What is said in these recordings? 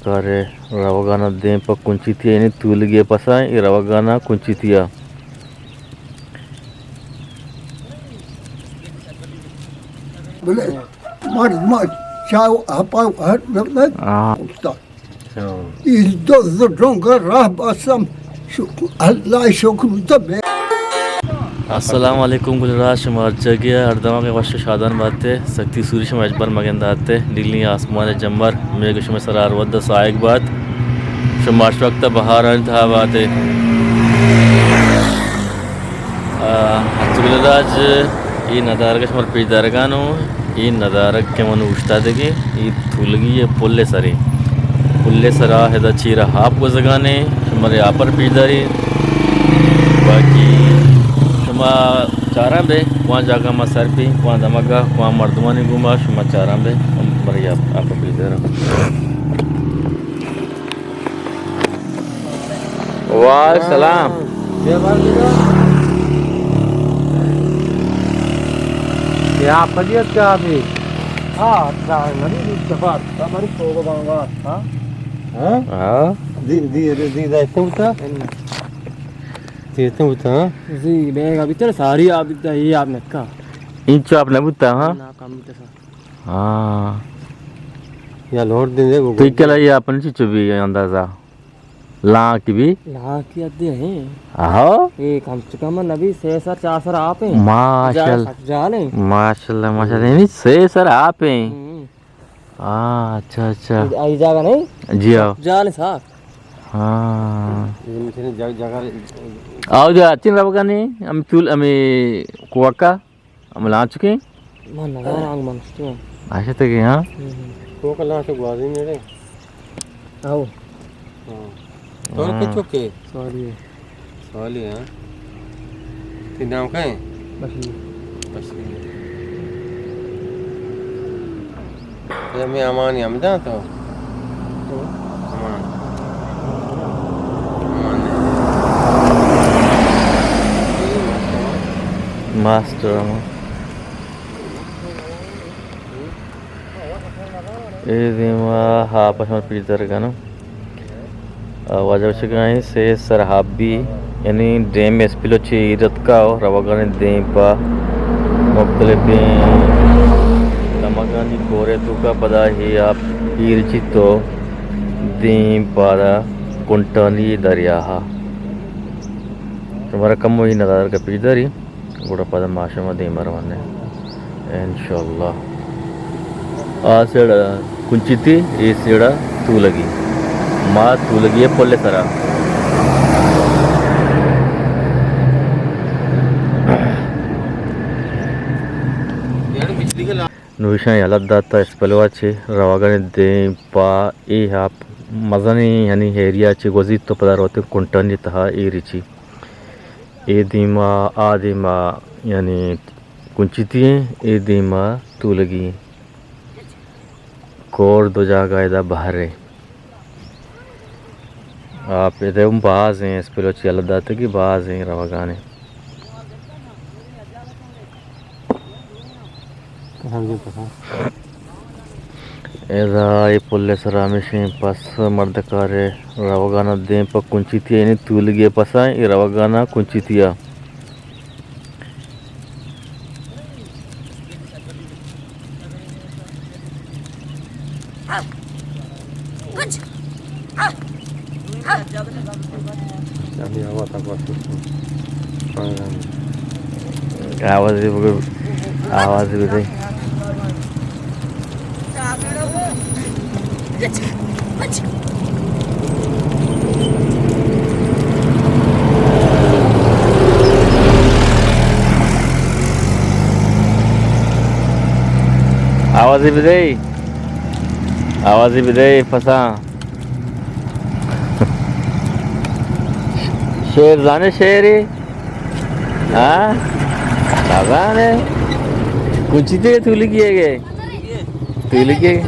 کارے روگانا دیم پہ کنچیتیا، یعنی تولگی پسا اے روگانا کنچیتیا۔ بلے مرد ما چاو ہپا ہر نبلے آ۔ افتاد۔ اچھا۔ اے دو ڈونگر راہ بسم۔ شکر، اللہ شکر تو بے۔ السلام علیکم گلراج، شما ہر جگہ ہر دماغ وش شادان باتے، سکتی سوری شما اجبر مگن داتے، نیلی آسمان جمبر، میگ شما سرار ود سائگ بات، شما اش وقت بہاران تہا باتے۔ آ، ہنچو گلراج، اے ندارگ شمار پیش دارگانو، اے ندارگ کہ من اوشتاتگیں، اے تولگی ءِ پل ءِ سرے۔ پل ءِ سرا ادا چیرا آپ گوزگانے، شمارے آپر پیش داری۔ باقی شما چاران بے، کوان جاگہ ما سر بی، کوان دمگا، کوان مردمانی گوما شما چاران بے، ہم برای آپ، آپ پیش دارا۔ وعلیکم السلام۔ کیا پدیت کیا بھی؟ ہاں، اچھا، نبی بھی سفر، ہماری سوگو بانگا، ہاں؟ ہاں؟ ہاں۔ دی، دی، دی، دی، دی، تو تا؟ دی، تو تا، ہاں؟ جی، بیگ ابھی تیرے ساری آپ دیتا، یہ آپ نکا۔ انچو آپ نہ بوتا، ہاں؟ نا، کم بوتا سا۔ ہاں۔ یا لوٹ دیں دے گو تو گو۔ کلا یہ اپن چی چو بھی اندازہ؟ لانک بھی؟ لانک ادے ہیں۔ آہو۔ اے کم سے کم نبی سے سر چار سر آپ ہیں۔ ماشاءاللہ۔ جال ہیں۔ ماشاءاللہ، ماشاءاللہ۔ یعنی سے سر آپ ہیں۔ ہوں۔ ہاں، اچھا، اچھا۔ اے، اے جاگہ نہیں؟ جی ہاں۔ جال ہیں صاحب۔ ہاں۔ آؤ جا، اچھا، روگا نہیں؟ ہم تول، ہمیں کوکا۔ ہم لانچ کیں؟ من نزاناں، من شتوں۔ آشتگیں، ہاں؟ ہم۔ تو کلاں چو گوازی میرے۔ آؤ۔ ہاں۔ تو ہاں۔ کے چوکے؟ سوالی ہے۔ سوالی، ہاں۔ تئی نام کیا ہے؟ بشیر۔ بشیر۔ اے ہمے امان ہمدا تو؟ تو؟ امان۔ امان۔ ماسٹر امان۔ اے دیما ہاں پشمر پیش درگانو۔ آ، واجہ بچکائیں سے سر ہابی، یعنی ڈیم اسپیلو چی ایرتکا و روگانی دیم پا مختلفیں دمگانی کورے توکا پدا ہی آپ ایر چیتو دیم پادا کنٹانی دریاہا۔ شمارا کمو ہی ندارگا پیش داری۔ گڑا پدا ما شما دیم ءَ روان ایں، انشاءاللہ۔ آ سیڑا کنچیتی، اے سیڑا تولگی۔ ما تولگی ءِ پل ءِ سرا۔ نوشاں یلہ داتا اسپلوا چہ روگانی دیم پا اے آپ مزنیں یعنی ایریا چہ گوزیت تو پدا روت کنٹانی تہا اے ریچی۔ اے دیما، آ دیما، یعنی کنچیتی ایں، اے دیما تولگی ایں۔ کور دو جاگہ ادا بہر ایں۔ آپ ادا ہم باز ایں، اسپلوچی یلہ داتگی باز ایں روگان ایں۔ ادا اے پل ءِ سرا ہمیشیں پس مردکارے روگانا دیم پہ کنچیتی ءَ، یعنی تولگی ءِ پسا اے روگانا کنچیتی ءَ۔ آوازی بگو، آوازی بدے۔ آوازی بدے۔ آوازی بدے پساں۔ شعر زانے شعری؟ ہاں؟ نزانے؟ کنچی تے تولگی ئے گے؟ تولگی ئے؟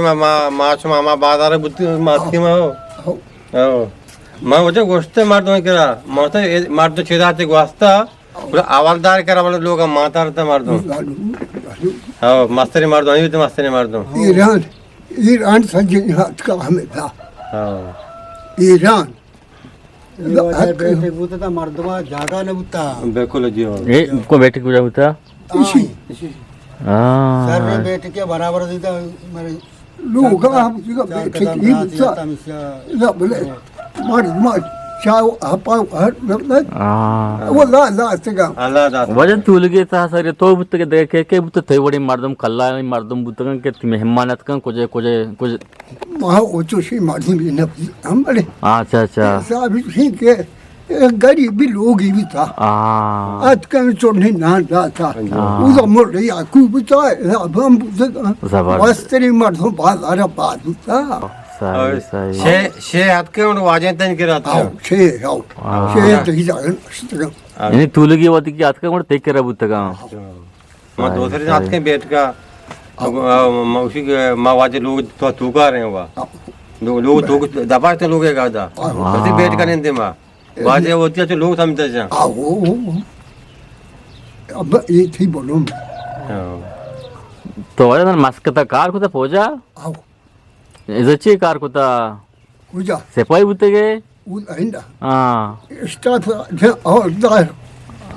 ما، ما، ما شما ما بازار بوتی، ما اتکی ما ہو۔ ہو۔ ما وجہ گوشتے مردم کرا، ما تو مردم چیزا تے گواستا، گڑا حوالدار کرا، بلے لوگ ماتا رہتا مردم۔ ہاں، مستریں مردم، ہمے بیت مستریں مردم۔ ایران، ایران سجیں اتکا ہمے دا۔ ہاں۔ ایران۔ اے واجہ بیٹک بوتا تا مردما جاگہ نہ بوتا۔ بالکل جی ہاں۔ اے کو بیٹک کجا بوتا؟ ایشی۔ ہاں۔ سر بیٹک کے برابر دیتا، مارے لوگ ہم بیٹک ہی بوتا۔ نہ بلے، مردما چاو ہپا ہر نہ، نہ۔ ہاں۔ واللہ دا تگا۔ اللہ دا۔ واجہ تولگے تا سر تو بوتا کہ دگہ کے، کے بوتا تے وڑی مردم کلا مردم بوتا کہ تی مہمان اتکن کجے، کجے، کجے۔ ما او چوشیں مردمے نہ بوتاں بلے۔ اچھا، اچھا۔ حساب اش انت کہ غریبیں لوگے بوتا۔ آ۔ اتکن چونیں نان داتا۔ آ۔ اودا مڑ یعقوب بوتا، حساب ہم بوتا۔ زبردست۔ مستریں مردم بازار باز بوتا۔ صحیح، صحیح۔ شے، شے اتکن واجہ تن کرا تا۔ آؤ، شے، آؤ۔ آ۔ شے تئی جاگہ نشتگاں۔ یعنی تولگی وتی کہ اتکن تے کرا بوتگاں۔ ما دوسرے جات کے بیٹکا، ما اسی کے، ما واجہ لوگ تو توکا رہے ہوا۔ لوگ، لوگ تو دبا تو لوگ ہے گادا۔ اسی بیٹکا نہیں دے ما۔ واجہ ہوتی ہے تو لوگ سمجھتے جا۔ اب یہ تھی بولوں۔ تو واجہ مسکتا کار کو تو پوجا؟ آؤ۔ ازا چی کار کتا؟ کجا؟ سپاہی بوتگے؟ او ایندا۔ ہاں۔ اسٹاف جن حوالدار۔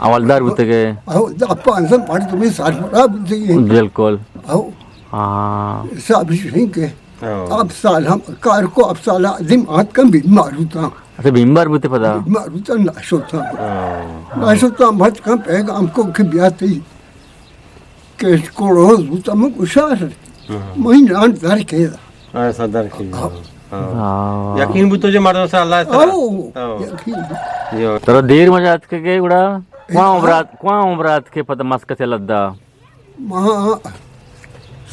حوالدار بوتگے؟ حوالدار پانزدہ مردمی سربراہ بوتگے۔ بالکل۔ او۔ ہاں۔ حساب شنکے۔ ہاں۔ اب سال ہم کار کو، اب سال دیم آتکن بیمار بوتا۔ اچھا، بیمار بوتے پدا؟ بیمار بوتا، نہ شوتا۔ ہاں۔ نہ شوتا، مت کم پیغام کو کہ بیاتی۔ کہ کوڑوز بوتا من گوشار۔ ہاں۔ من نان در کے۔ ایسا در کے۔ ہاں۔ ہاں۔ یقین بوتو جو مردم سر اللہ سر۔ او، ہاں۔ یقین بوتو۔ ترا دیر مجا اتکگے گڑا؟ کواں عمرات، کواں عمرات کے پتہ مسکت لدا؟ ما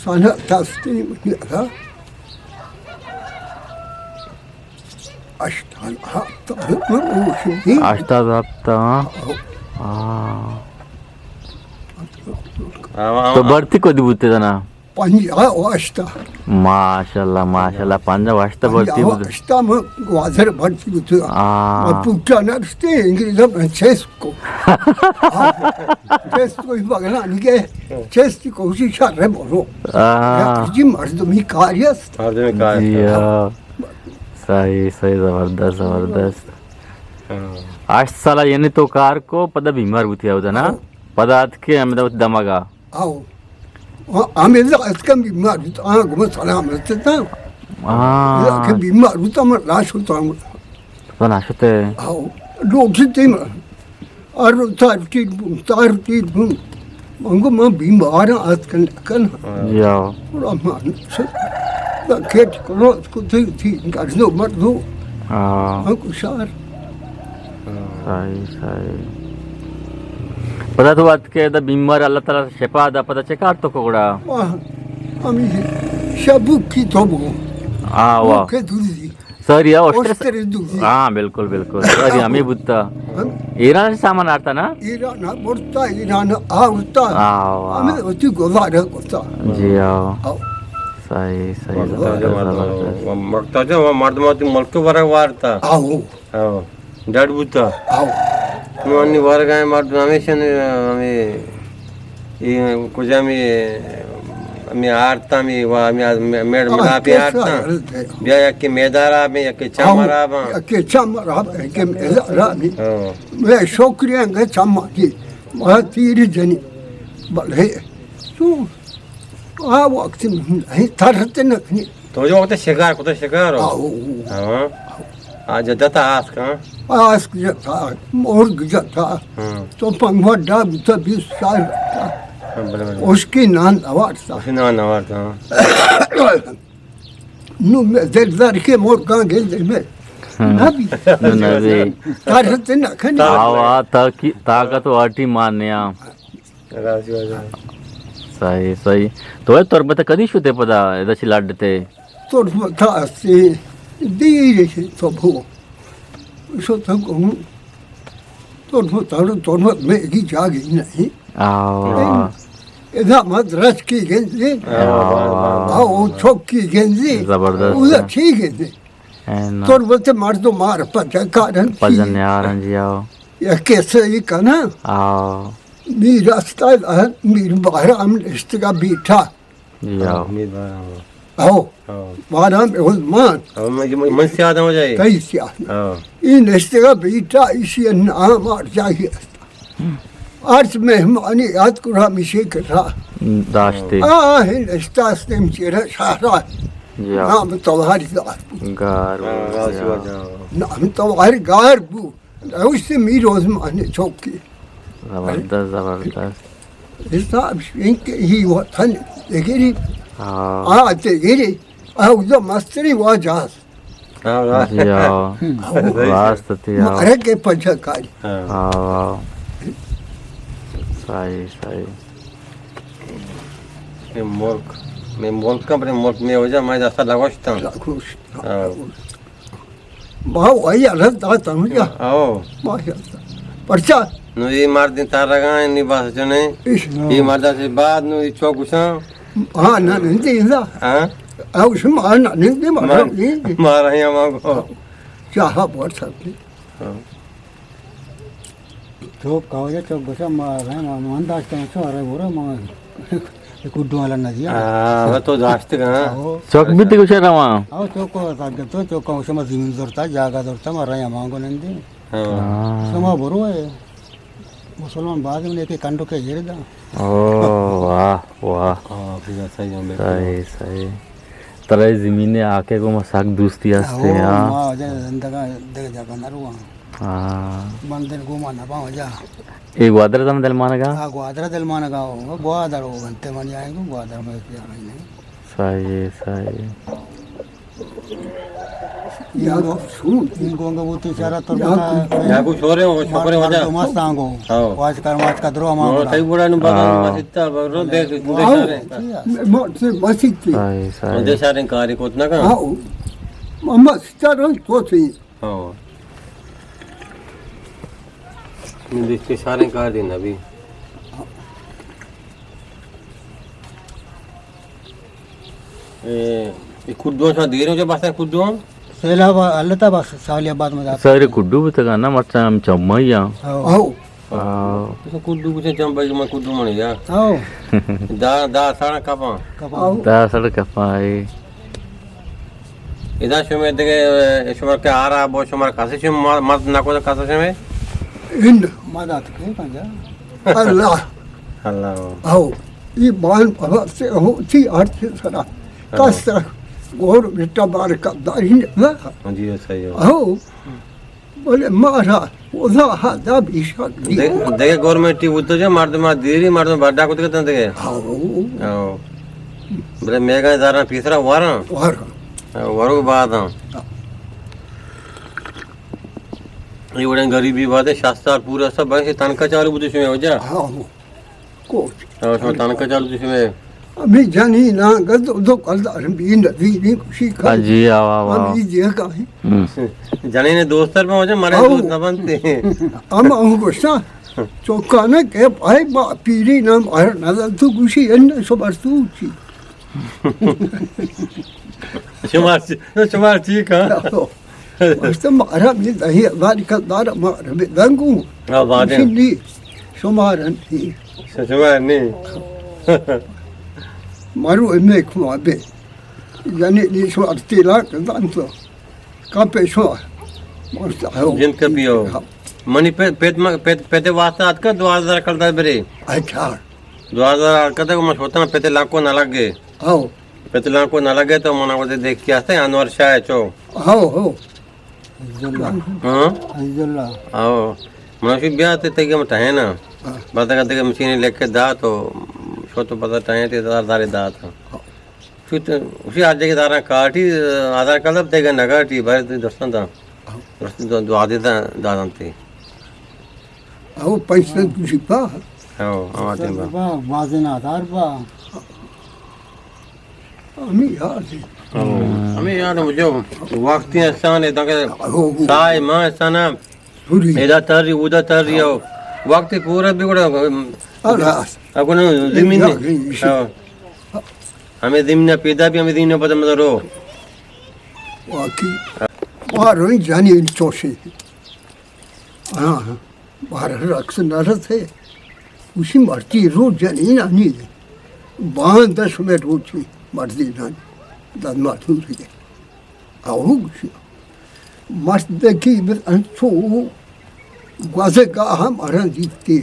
سنہ تستی مجا۔ ہشتاد ہپت۔ ہشتاد ہپت، ہاں۔ ہاں۔ تو بھرتی کدی بوتے تھا نا؟ پنجاہ و ہشت۔ ماشاءاللہ، ماشاءاللہ، پنجاہ و ہشت بھرتی بوتے۔ ہشت میں گوادر بھرتی بوتے۔ ہاں۔ پوٹا نہ رستے، انگریزاں میں چیس کو۔ ہاں۔ چیس کو ہی بگلانی گئے۔ چیس کی کوشش کر رہے بولو۔ ہاں۔ جی مردمی کاری است۔ مردمی کاری است۔ جی ہاں۔ صحیح، صحیح، زبردست، زبردست۔ ہاں۔ ہشت سال یعنی تو کار کو، پدا بیمار بوتی اودا نا؟ ہاں۔ پدا اتکے ہمیں دمگا۔ آؤ۔ ہمیں اتکم بیمار بوت، آ گم سلام رستا۔ ہاں۔ کہ بیمار بوتا، من لاش ہوتا۔ تو ناشتے؟ آؤ۔ لوگ سے تیم۔ آرو تار تیر بون، تار تیر بون۔ من گو من بیمار آں، آتکن کن۔ جی آؤ۔ پورا مان سے۔ دا کھیت کرو، اس کو تھی، تھی، گردو مردو۔ ہاں۔ من گو شار۔ صحیح، صحیح۔ پدا تو اتکے دا بیمار اللہ تعالیٰ شفا دا، پدا چے کار تو کو گڑا؟ واہ، ہمیں شبو کی تو بو۔ آ، واہ۔ کے دوری۔ ساری آ، اشتر اشتر دوزی۔ ہاں، بالکل، بالکل۔ ساری ہمیں بوتا۔ ہاں۔ ایران سے سامان آتا نا؟ ایران آ، برتا، ایران آ، آورتا۔ آ، واہ۔ ہمیں ہوتی گزارا کرتا۔ جی، آؤ۔ آؤ۔ صحیح، صحیح، مقتدی زبردست، مردم، زبردست۔ مقتدی مردم ہوتی ملک تو برا وارتا۔ آؤ۔ آؤ۔ ڈڈ بوتا۔ آؤ۔ نو انی ورگائیں مردم ہمیشہ نے، ہمیں اے کجا می، می آرتا می وا، می آ-، می-، میڑ آہ، ملاپی کیسا آرتا۔ بیا یکی میدارا بی، یکی چمرا با۔ یکی چمرا با، یکی میدارا بی۔ ہاں۔ میں شکریہ گے چما کی۔ ما تیر جنی۔ بلے۔ تو آ وقت میں ترت نہ کنی۔ تو جو وقت شکار کو تو شکار ہو۔ آؤ۔ ہاں۔ آ جدہ تا آسک، ہاں؟ آسک جتا، مرگ جتا۔ ہاں۔ تو پنگوا ڈا بوتا بیس سال۔ ہاں، بلے، بلے۔ اس کی نان اوارتا۔ اس کی نان اوارتا، ہاں۔ نو میں دل دار کے مرگاں گندے میں۔ ہاں۔ نبی۔ نو نبی۔ طاقت نہ کھنی۔ آوا، تاکی-، طاقت واٹی مانیا۔ راضی واجہ۔ صحیح، صحیح۔ تو اے تربت کدی شتے پدا، ادا چی لڈتے؟ تربت آستے دیر سے تو بھو۔ شو تو کہوں۔ تربت، تربت میں کی جاگی نہیں۔ آوا۔ ادا مدرس کی گندی۔ آوا۔ آو چوک کی گندی۔ زبردست۔ ادا چی گندی؟ اے نا۔ تربت مردم مار پجا کارن چی؟ پجا نیارن جی، آو۔ یا کیسے ہی کنا؟ آو۔ می رستہ، میر بہرام نشتگا بیٹا۔ یا۔ میر بہرام۔ ہو۔ ہو۔ بہرام عثمان۔ ہو، من، من، من سیادہ ہو جائے۔ تئی سیادہ۔ ہو۔ ای نشتگا بیٹا، ایشی نام آر جاہی است۔ آرت مہمانی یاد کرا میشے کرا۔ داشتے۔ آہ، نشتہ استیم چیرا شہرا۔ یا۔ نام توہاری گار بو۔ گار بو، ہاں، راست یا۔ واجہ۔ نام توہاری گار بو۔ اوشت میر عثمان چوکی۔ زبردست، زبردست۔ حساب شنک ہی وطن دگری۔ ہاں۔ آ دگری۔ او دا مستری واجہ است۔ ہاں، ہاں۔ جی ہاں۔ ہاں۔ راست تھی، ہاں۔ مارے کے پنچا کاری۔ ہاں۔ ہاں، ہاں۔ صحیح، صحیح۔ میں ملک، میں ملک کا، اپنے ملک میں ہو جا، میں جیسا لگوشتا۔ لگوشتا۔ ہاں۔ باو، آئی الگ داتا ہوں جا۔ ہاں۔ ماشاءاللہ۔ پرچا؟ نو یہ مردین تارگا، نی باس جنے۔ اش۔ یہ مردا سے بعد نو یہ چوک گسان۔ ہاں، نہ، نہ، نہ، نہ۔ ہاں؟ او شما، نہ، نہ، نہ، مارا، ما-، نہ، نہ۔ مارا ہی ہما کو۔ چاہا بہت سب نے۔ ہاں۔ چوک کا وجہ چوک گسا ما رہے، ما، ما انداز کرنا چو، ارے بورا، ما، یہ کڈو والا نہ دیا۔ ہاں، وہ تو داشت کا۔ ہاں۔ چوک بھی تے گسا رہا۔ ہاں، چوک کو ساتھ تو، چوک کا شما زمین زورتا، جاگا زورتا، ما رہے ہما کو نندے۔ ہاں۔ ہاں۔ شما برو ہے۔ مسلمان باز انت کہ کنڈکے ایر داں۔ او، واہ، واہ۔ ہاں، پھر صحیح ہم بیٹھے۔ صحیح، صحیح۔ ترا اے زمین ءِ آکے گوں ما سک دوستی ہستے، ہاں۔ ما واجہ زندگا دگہ جاگہ نہ رواں۔ ہاں۔ من دل گوں ما نہ باں واجہ۔ اے گوادر تم دلمانگا؟ ہاں، گوادر دلمانگا ہو، گوادر ہو گنتے من جائیں گو، گوادر میں کیا نہیں۔ صحیح، صحیح۔ یا سون۔ این گونگا بوتی چارا تربتا۔ یا کو شورے ہو، شکرے ہو جا۔ مردم مست آنگو۔ ہاں۔ واج کر، واج کا درو ہما ہاں، گوڑا۔ تئی گوڑا نو بابا ہاں۔ مسیتا، برو دے، دے ہاں۔ سارے۔ ما، سے مسیتی۔ صحیح، صحیح۔ دے سارے کاری کوت نہ کن۔ ہاں۔ ما مسیتا رنگ کوتی۔ ہاں۔ من دیکھتے سارے کار دین ابھی۔ اے، اے کڈو شما دیر ہو جا باسا کڈو؟ سیلاب اللہ تا بس سالی آباد میں جاتا۔ سارے کڈو بوتگا نا، مرچاں ہم چمائی ہاں۔ ہاں۔ ہاں۔ تو کڈو بوتے چمائی، من کڈو من یا۔ ہاں۔ دا، دا ساڑا کپاں۔ کپاں۔ دا ساڑا کپاں، اے۔ ادا شمے دگہ، شما کہ آرا بو، شما کسے شما مدد نہ کو، کسے شمے؟ ان مدد کے کنجا؟ اللہ۔ اللہ۔ ہو۔ یہ بان بابا سے ہو، تھی ہر چیز سرا۔ ہاں۔ کس گور بیٹا بار کا داری نہ۔ ہاں جی، صحیح ہے۔ ہو۔ بولے مارا، اودا ہا دا بیشک دی۔ دے-، دگہ گورنمنٹ ٹی بوتو جو مردم دیری، مردم بڈا کت کتن دگہ۔ ہاں۔ ہاں۔ بلے میگا دارا پیسرا وارا۔ وارا۔ ہاں، ورو بعد ہاں۔ ہاں۔ یہ وڑیں غریبی بات ہے، شست سال پورا سب بس تنکا چالو بوتو شمے ہو جا۔ ہاں۔ کوچ۔ ہاں، شما تنکا چالو تھی شمے؟ ہمے جنیناں گد دو کلدار بی نبی نی خوشی کر۔ ہاں جی، آو، آو، آو۔ ہمے جیگا ہی۔ ہم۔ جنین دوستر میں ہو جا، مرے آو۔ دوست نہ بنتے۔ ہم ہم گوشتا، چوکانا کہ بھائی ما پیری نام ہر نظر تو گوشی ان شمار تو چی۔ شمار چی، شمار چی کا؟ آو۔ گوشت، مارا بی دہی ہزار کلدار مارا بی دنگو۔ ہاں، بادیں۔ شنی، شمار نی۔ شمار نی۔ مارو امی کما بی۔ یعنی نی شمار تیلا کدان تو۔ کپے شو۔ جن کپی ہو۔ ہاں۔ منی پہ-، پت م-، پت-، پتے واسطہ اتکا دو ہزار کلدار برے۔ اچھا۔ دو ہزار اتکا تو من سوچتا پتے لانکو نہ لگے۔ ہاں۔ پتلان کو نہ لگے تو منا وتے دیکھ کے آستے انور شاہ ہے چو۔ ہاؤ، ہاؤ۔ عزیز اللہ۔ ہاں؟ عزیز اللہ۔ ہاؤ۔ منا شو بیا تے تگے مٹھائے نا۔ ہاں۔ بس تگے تگے مشین لے کے دا تو شو تو پتہ ٹائیں تے دار دارے دا تو۔ ہاں۔ شو تو اسی آج کے دارا کاٹی، آدھار کلب تگے نہ کاٹی، بھائی تو درستان دا۔ ہاں۔ درستان دو، دو آدھے دا، دا دانتے۔ او پنچ سد گوشی پا۔ او، آ ٹیم با۔ با، بازین آدار با۔ ہمیں یار دی۔ او، ہمیں یار مجھے وقتی انسان ہے، تاکہ او۔ سائے ماں انسان ہے۔ پوری۔ ادا تر رہی، ادا تر رہی ہو۔ وقتی پورا بگڑا۔ اللہ۔ اگو نا زمین ہے۔ یا، یا۔ او۔ ہمیں زمین پیدا بھی، ہمیں زمین پتہ مدد رو۔ واقعی۔ مارو جانی چوشی۔ ہاں، ہاں۔ بارہ رقص نہ رسے۔ گوشی، مرچی روچ جنینانی باند شمئے روچی مردینانی دزماتون رگے۔ آہو گوشی، مردکی بر انچو گوزگا ہم ارن دیتے۔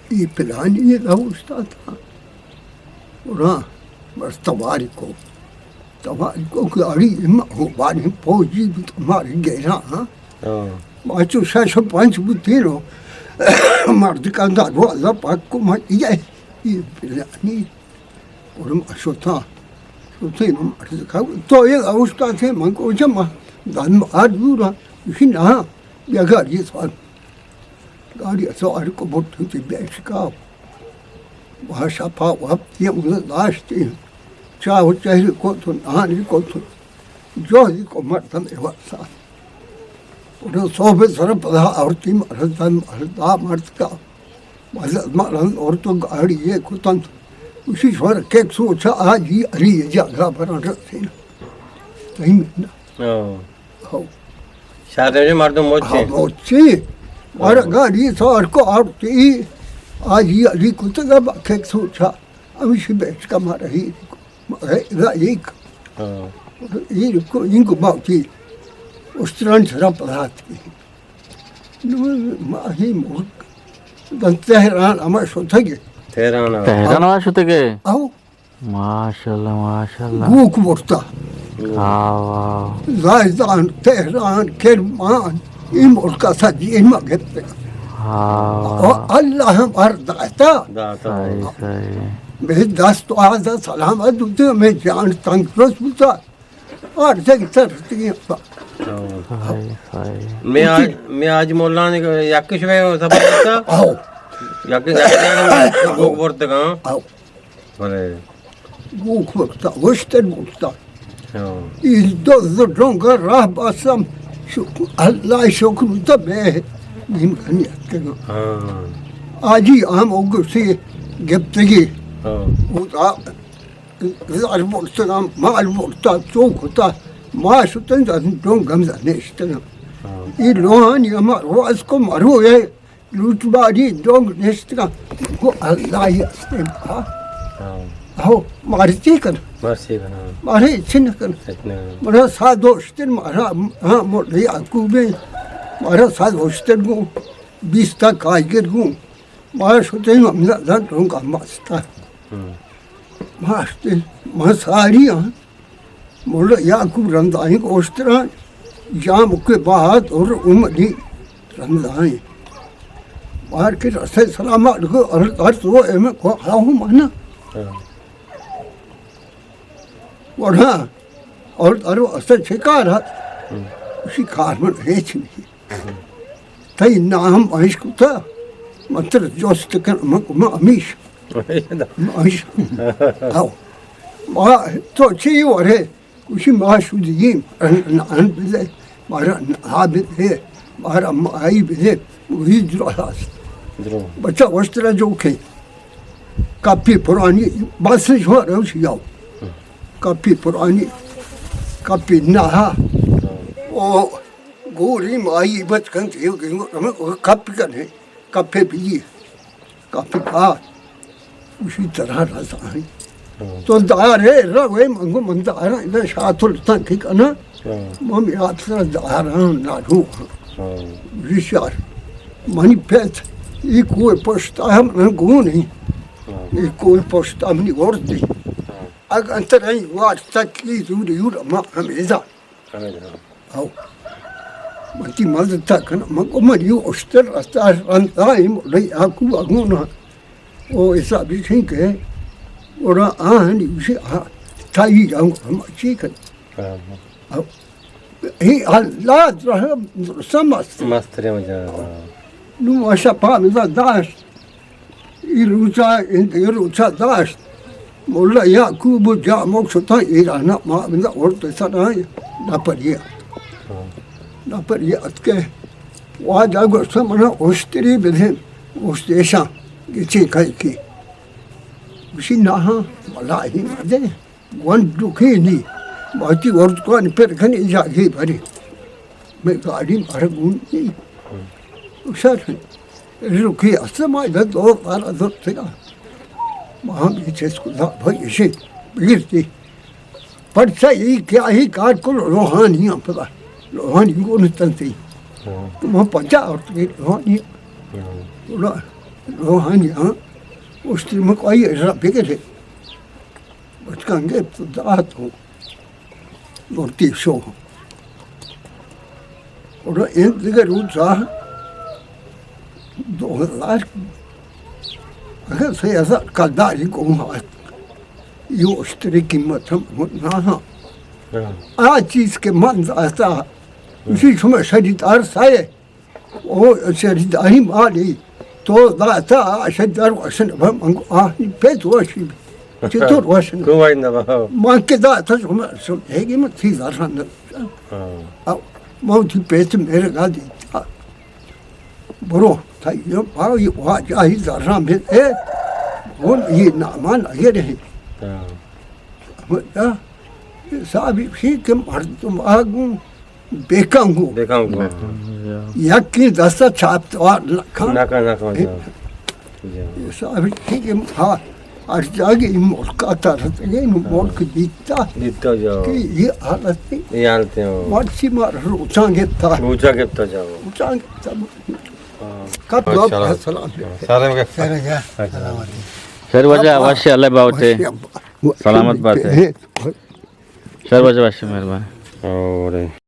ای پلانی رو استاتا۔ گڑا بس تواری کو۔ تواری کو کہ اڑی ما ہو بانی پوجی بوت مارے گیرا، ہاں۔ ہاں۔ ما چو شش و پنچ بوتینو۔ مردکان دروازہ پاک کو ما یہ، یہ پلانی۔ گڑا ما شتا۔ شتینو مردکا۔ تو یہ اوشتاتے من کو جمع۔ دان ما آر دورا۔ اسی نا۔ بیا گاڑی سوار۔ گاڑی سوار کو بوت تی بیشکا۔ ما شپا وپتی ہم داشتی۔ چاہ و چہری کو تو نانی کو تو۔ جو دی کو مردم ایوار سا۔ اور صبح سر پدا آورتی مردم، مردا مردکا۔ بس مردم اور تو گاڑی یہ کتن۔ اسی شور کیک سوچا آجی علی جاگا پر رسینا۔ صحیح میں نا۔ ہاں۔ ہو۔ شہر ءِ مردم مچ ہاں، انت۔ مچ انت۔ مارا ہاں۔ گاڑی سوار کو آورتی، آجی علی کتگ ءَ با کیک سوچا، ہمیشی بیچ کا مارا ہی کو، مارا ایک۔ ہاں۔ ہی کو، ان کو باوتی، استران سرا پلات کی۔ نو ما ہی ملک، دن تہران ہما شتگے۔ تہران آ۔ تہران آ شتگے؟ او۔ ماشاءاللہ، ماشاءاللہ۔ گوک برتا۔ واہ، واہ۔ زاہدان، تہران، کرمان، این ملکا سجی ما گپتگا۔ ہاں۔ او اللہ ہم ہر داتا۔ داتا۔ صحیح، صحیح۔ بے دست و آزا سلامت بوتا، میں جان تنگ رس بوتا۔ ہر جگہ تر تگی۔ صحیح، صحیح۔ میں آج، میں آج مولانا یک شبے سفر کرتا۔ آؤ۔ یک، یک، یک گوک برتگا۔ آؤ۔ بلے۔ گوک برتا، وشتر برتا۔ ہاں۔ ای دو زو ڈونگر راہ باسم، شکر، اللہ شکر بوتا بے نیم کنی اتکگا۔ ہاں۔ آجی ہم اوگسی گپتگی۔ ہاں۔ او دا زر برتگا، مال برتا، چو کتا، ما شتن دا ڈونگ ہم نشتگا۔ ہاں۔ ای لوہانی ہما روز کو مرو ہے۔ لوٹ باری ڈونگ نشتگا، گو اللہ ءِ استیں۔ ہاں۔ ہو، مارے چی کن؟ مارے چی کن، ہاں۔ مارے چی نہ کن؟ ہچ نہ کن۔ مارا سا دوشتن، مارا، ہاں، مولوی یعقوب، مارا سا دوشتن گو، بیستا کائیگر گو، مارا شتیں ہم زن ڈونگ ہم باستا۔ ہاں۔ ماستے، ما ساری ہاں۔ ملا یعقوب رمضانی کو اشتران، جام کے بعد اور عمری رمضانی۔ بار کے رسے سلام علیکم، اور ہر تو ایم کو ہاں ہوں مانا۔ ہاں۔ اور ہاں، اور، اور اسے چکار ہے؟ ہوں۔ اسی کار من ہیچ نہیں۔ تئی نام اش کتا، من تر جست کن، من، من امیش۔ امیش۔ ہاو۔ ما، تو چی ورے؟ گوشی ما شدگیم، ان، ان بدے، مارا نہا بدے، مارا مائی بدے، وہی دراز۔ درو۔ بچہ وشترا جو کھے۔ کپی پرانی، بس جو روش یاو۔ کپی پرانی، کپی نہا۔ او گوری مائی بچ کنت، یو گنگو، ہمیں کپ کنے، کپے پی، کپ پا، اسی طرح رسانی۔ ہاں۔ تو دارے روے منگو من دارا، ادا شاتل تنکی کنا، ہاں۔ مم یاد سر دارا نارو۔ ہاں۔ وشار، منی پیت، ای کوئی پشتا ہم نگونی، ہاں۔ ای کوئی پشتا منی وردی۔ ہاں۔ اگ انتر ای وار تکی زور یور ما ہمیزا۔ ہمیزا۔ او۔ من تی مدد تا کن، من کو من یو اشتر رستا رندا ایم، رئی آکو اگونا۔ او حسابی ٹھیک ہے۔ اور آہنی وشی آ، تائی جاؤں ہم چی کن۔ ہاں۔ او۔ ہی اللہ رحم سمست۔ مستر مجا۔ نو اشا پا مزا داشت۔ ای روچا، ای روچا داشت۔ مولا یعقوب جاموک شتا ایرانا ما بندا اورت سرائیں نپری۔ ہاں۔ نپری اتکے۔ واجہ گوشت منا اوشتری بدین۔ اوشتیشاں۔ گچی کئی کی۔ گوشی نہ، ملائی مدے۔ گون ڈوکینی، ماتی ورد کوانی پر کنی جاگی بری۔ میں گاڑی مارا گون نی۔ ہشار ہیں۔ رکی است ما ادا دو بار درتگا. ما ہم یہ چیز کو دا بھائی اسے بگیرتی. پرچا یہ کیا ہی کار کو روحانی ہم پدا. روحانی کو نتنتی. ہاں. تو ما پنچا اور روحانی. ہاں. روحانی ہاں. اس ٹائم کو آئی ایسا بگیرے. بچکاں گپت دات و مرتی شو. گڑا این دگہ روچا دو ہزار، اگر سہ ہزار کلداری گون ات، یہ اشتری قیمت ہم نہ ہاں. ہاں. آ چیز کہ من داتا، اسی شما شریدار سائے. او شریداری مالی تو داتا، شریدار وشن بم انگو آہی پہ دوشی. چطور وشن؟ کوئی نہ با. من کہ داتا شما سم ہے کہ من تی زران. ہاں. او من تی پیت میرے گا دیتا. برو تا یہ با یہ واجہ ہی زران بے اے. ہن یہ نامان اگر ہے. ہاں. صاحب، شی کہ مردم آگوں بیکاں گوں. بیکاں گوں. یکی دست چاپ توار نکن. نکن، نکن، جا. جا. صاحب، ٹھیک ہے، ہاں، ہر جاگہ این ملک آتا رہتے گئے، این ملک دیتا. دیتا جا. کہ یہ حالت ہے. یہ حالت ہے، ہاں. مرچی مار روچاں گپتا. روچاں گپتا جا. روچاں گپتا. ہاں. کب دعا ماشاءاللہ. سلام. سلام. سر جا. سلامتی. سر واجہ، وش اللہ باوتے. وش اللہ. سلامت باتے. سر واجہ، وش مہربان. اور